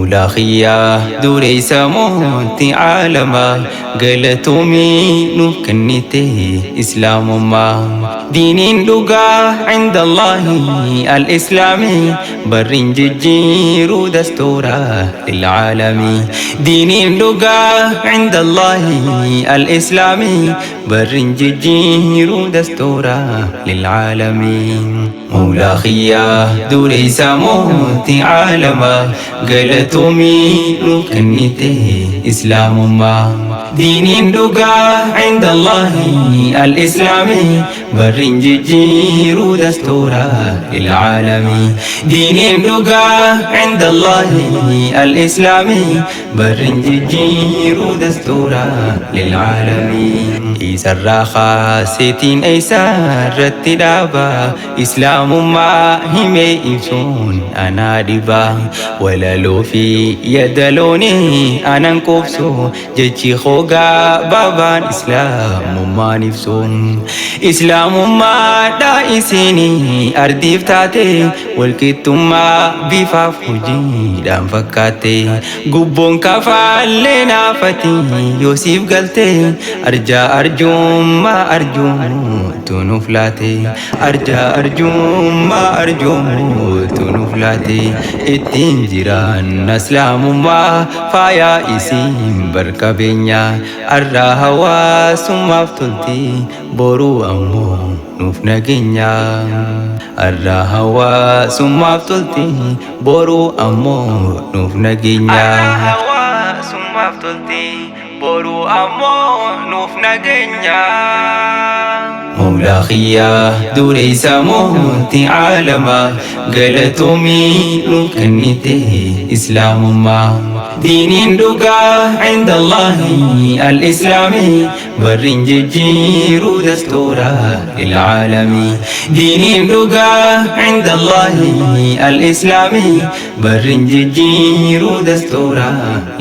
Mawlaa kiyyaa dureessa mootii caalamaa galatoomii nuuf kennite islaamummaa. Diiniin dhugaa cinda Allaahi al-islaamii barriin jijjiiruu dastuura lilcaalamii. Diiniin dhugaa cinda Allaahi al-islaamii barriin jijjiiruu dastuura lilcaalamii. Mawlaa kiyyaa dureessa mootii caalamaa galatoomii nuuf kennite islaamummaa. Diiniin dhugaa cinda Allaahi al-islaamii barriin jijjiiruu dastuura lilcaalamii. Diiniin dhugaa cinda Allaahi al-islaamii barriin jijjiiruu dastuura lilcaalamii. Isarraa kaaseetiin eessarratti dhaaba islaamummaa himee ibsuun anaa dhiba. Walaloo fi yadalooni anan quubsu jechi hoogaa baabaan islaamummaan ibsu. Islaamummaadha isinii ardiif taate walqixxummaa bifaaf hojiidhaan fakkaatte. Gubboon kafaallee naafati yoosiif galte arjaa arjummaa arjumuutu nuuf laate. Arjaa arjummaa arjumuutu nuuf laate. Ittiin jiraanna islaamummaa faayaa isiin barqabeenya. Arraa hawaasummaaf tolti boruu ammoo nuuf nageenya. Arraa hawaasummaaf tolti boruu ammoo nuuf nageenya. Arraa hawaasummaaf tolti boruu ammoo nuuf nageenya. Mawlaa kiyyaa dureessa mootii caalamaa galatoomii nuuf kennite islaamummaa. Diiniin dhugaa cinda Allaahi al-islaamii barriin jijjiiruu dastuura lilcaalamii. Diiniin dhugaa cinda Allaahi al-islaamii barriin jijjiiruu dastuura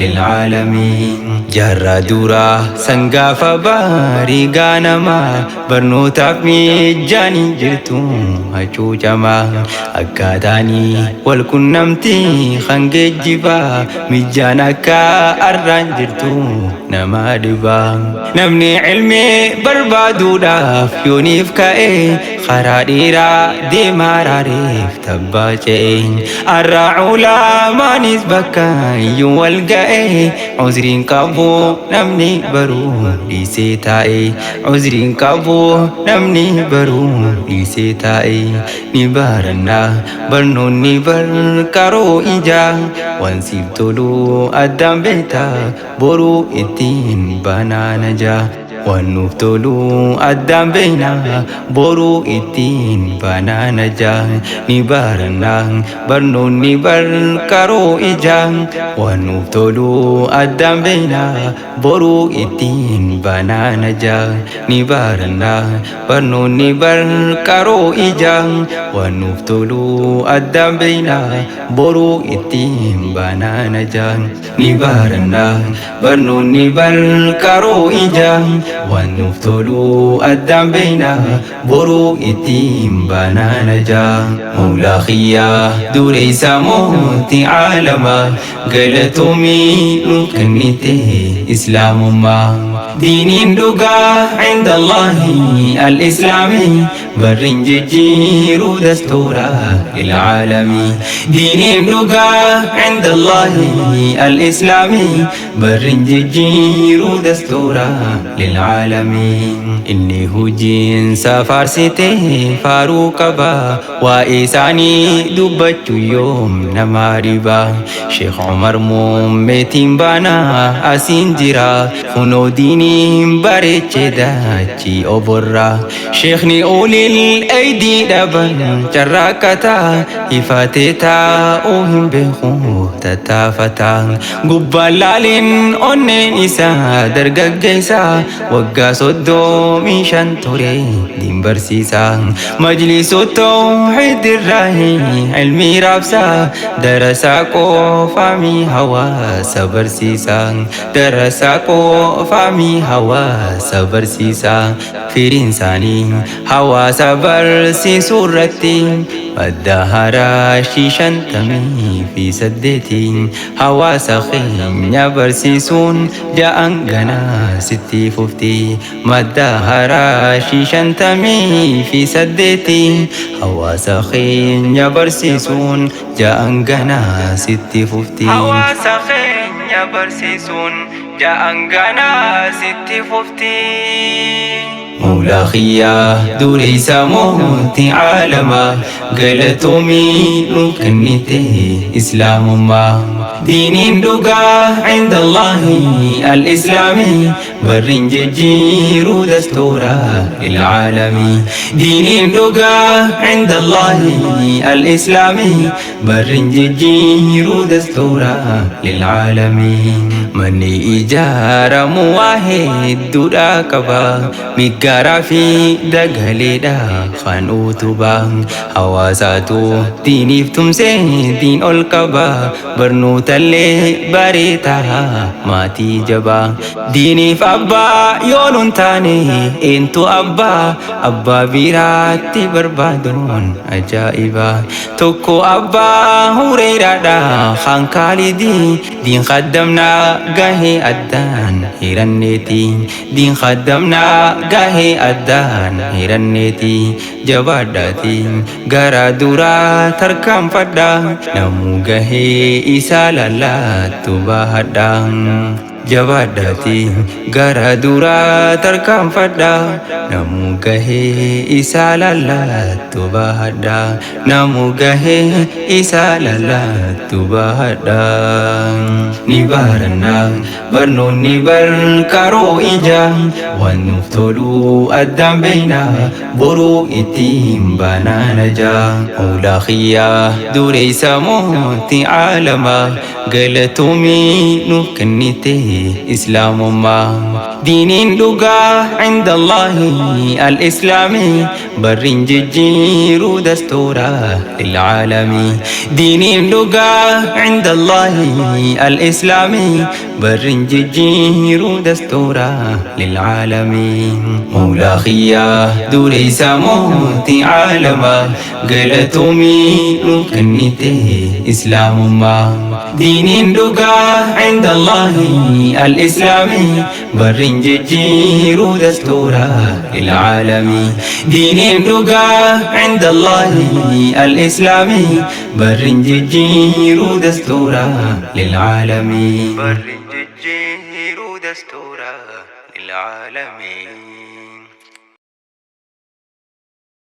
lilcaalamii. Jaarraa duraa sangaafa baarii gaanamaa barnootaaf mijaanii jirtu hacuucamaa. Akkaataanii wal qunnamtii kan geejjibaa mijaan akka arraan jirtu nama dhibaa. Namni ilmii barbaaduudhaaf yooniif ka'e karaa dheeraa deemaa raareef tabbaa ce'e. Arraa culamaanis bakka iyyuu wal ga'e uzriin qabu namni baruu dhiisee taa'e. Uzriin qabu namni baruu dhiisee taa'e. Ni barannaa barnoonni barqaroo ijaa waan siif tolu addaan beektaa boruu ittiin banaa najaa. Waan nuuf tolu addaan beeknaa boruu ittiin banaa najaa. Ni barannaa barnoonni barqaroo ijaa waan nuuf tolu addaan beeknaa boruu ittiin banaa najaa. Ni barannaa barnoonni barqaroo ijaa waan nuuf tolu addaan beeknaa boruu ittiin banaa najaa. Ni barannaa barnoonni barqaroo ijaa waan nuuf tolu addaan beeknaa boruu ittiin banaa najaa. Mawlaa kiyyaa dureessa mootii caalamaa galatoomii nuuf kennite islaamummaa. Diiniin dhugaa cinda Allaahi al-islaamii barriin jijjiiruu dastuura lilcaalamii. Diiniin dhugaa cinda Allaahi al-islaamii barriin jijjiiruu dastuura lilcaalamii. Inni hojiinsa faarsite faaruu qaba waa'ee isaanii dubbachuu yoom nama dhiba. Sheekh Umar muummeetiin baanaa asiin jira kunoo diiniin bareechee dachii oborraa. Sheekhni ulil aydii dhaban carraaqataa ifatee taa'uu hin beeku tattaafataa. Gubbaan laaliin onneen isaa dargaggeessa waggaa 35 ture diin barsiisaa. Majlisu tawxiid irraahi ilmii raabsaa darasaa qofaamii hawaasa barsiisaa. Darasaa qofaamii hawaasa barsiisaa. Firiin isaanii hawaasa barsiisuu irratti Madda haraashii 58 hawaasa keenya barsiisuun ja'an ganaa sitti fufti. Madda haraashii 58 hawaasa keenya barsiisuun ja'an ganaa sitti fufti. Hawaasa keenya barsiisuun ja'an ganaa sitti fufti. Mawlaa kiyyaa dureessa mootii caalamaa, galatoomii nu kennite islaamummaa. Diiniin dhugaa cinda Allaahi al-islaamii, barriin jijjiiruu dastuura lilcaalamii. Diiniin dhugaa cinda Allaahi al-islaamii, barriin jijjiiruu dastuura lilcaalamii. Manni ijaaramu waa hedduudha qaba, miggaaraa fi dagaleedha kan utubaa. Hawaasaatu diiniif tumsee diin ol qaba, barnootallee bareetaa maatii jabaa. Diiniif abbaa yoo nun taane eentu abbaa? Abbaa biraatti barbaaduun ajaa'iba. Tokko abbaa hureeraadha kan kaalidii, diin kaddamnaa gahee addaan hiranneeti. Diin kaddamnaa gahee addaan hiranneeti. Jabaadhaati gara duraa tarkaanfadha, namuu gahee isaa lallaattu bahadha. Jabaadhaati gara duraa tarkaanfadha, namuu gahee isaa lallaattu bahadha. Namuu gahee isaa lallaattu bahadha. Ni baranna barnoonni barkaroo ija, waan nuuf toluu addaan beeyna, boruu ittiin baanaa najaa. Mawlaa kiyyaa dureessa mootii caalamaa, galatoomii nuuf kennite islaamummaa. Diiniin dhugaa cinda Allaahi al-islaamii, barriin jijjiiruu dastuura lilcaalamii. Diiniin dhugaa cinda Allaahi al-islaamii, barriin jijjiiruu dastuura lilcaalamii. Mawlaa kiyyaa dureessa mootii caalamaa, galatoomii nuuf kennite islaamummaa. Diiniin dhugaa cinda Allaahi al-islaamii, barriin jijjiiruu dastuura lilcaalamii. Diiniin dhugaa cinda Allaahi al-islaamii, barriin jijjiiruu dastuura lilcaalamii. Barriin jijjiiruu dastuura lilcaalamii.